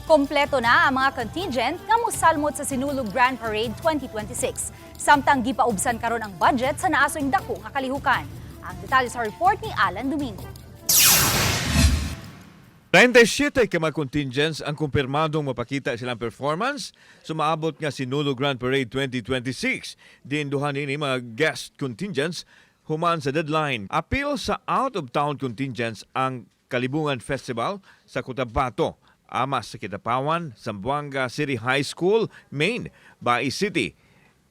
Kompleto na ang mga contingent nga mosalmot sa Sinulog Grand Parade 2026. Samtang gipaubsan karon ang budget sa naasoy dako nga kalihukan. Ang detalye sa report ni Alan Domingo. 37 ka mga contingents ang kumpirmadong mapakita silang performance sa maabot nga Sinulog Grand Parade 2026. Diin duha nini mga guest contingents human sa deadline. Apil sa out-of-town contingents ang Kalibungan Festival sa Cotabato, Amas sa Kidapawan, Zamboanga City High School, Main, Bais City,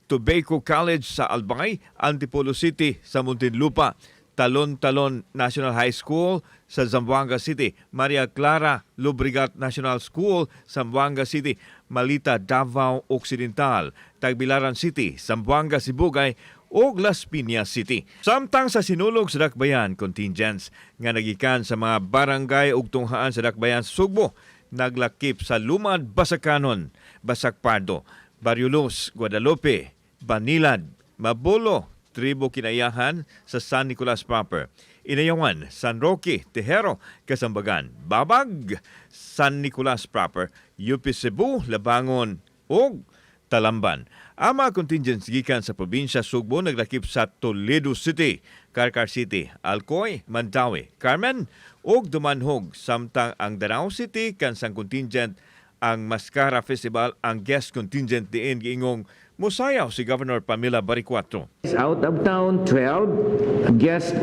Tobago College sa Albay, Antipolo City sa Muntinlupa, Talon-Talon National High School sa Zamboanga City, Maria Clara Lobregat National School, Zamboanga City, Malita, Davao Occidental, Tagbilaran City, Zamboanga Sibugay, ug Las Piñas City. Samtang sa Sinulog sa Dakbayan contingents nga nagikan sa mga barangay ug tunghaan sa Dakbayan Sugbo, naglakip sa Lumad Basakanon, Basak Pardo, Barrio Luz, Guadalupe, Banilad, Mabolo, Tribo Kinaiyahan sa San Nicolas Proper, Inayawan, San Roque, Tejero, Kasambagan, Babag, San Nicolas Proper, UP Cebu, Labangon, ug Talamban. Ang mga contingents gikan sa probinsya Sugbo naglakip sa Toledo City, Carcar City, Alcoy, Mandaue, Carmen ug Dumanjug, samtang ang Danao City kansang contingent ang Mascara Festival ang guest contingent diin giingong musayaw si Governor Pamela Baricuatro. Out of town, 12. Guest,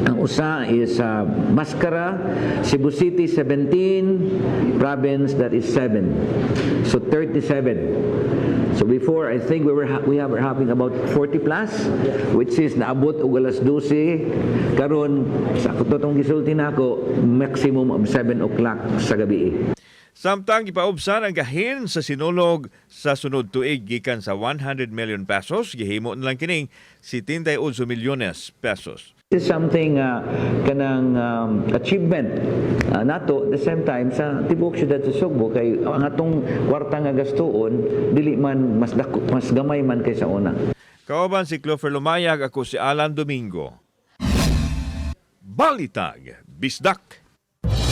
ang usa is Mascara, Cebu City, 17. Province, that is 7. So 37. So before, I think we have, having about 40 plus, which is naabot og alas 12. Karon sa katong gisulti nako, maximum of 7 o'clock sa gabi. Samtang gipaubsan ang gahin sa Sinulog sa sunod tuig gikan sa ₱100 million, gihimo na lang kining 78 milyones pesos. This is something kanang achievement nato at the same time sa tibuok syudad sa Sugbo kay ang atong kwarta nga gastuon dili man mas dako, mas gamay man kaysa una. Kauban si Clover Lumayag, ako si Alan Domingo. Balitag, Bisdak.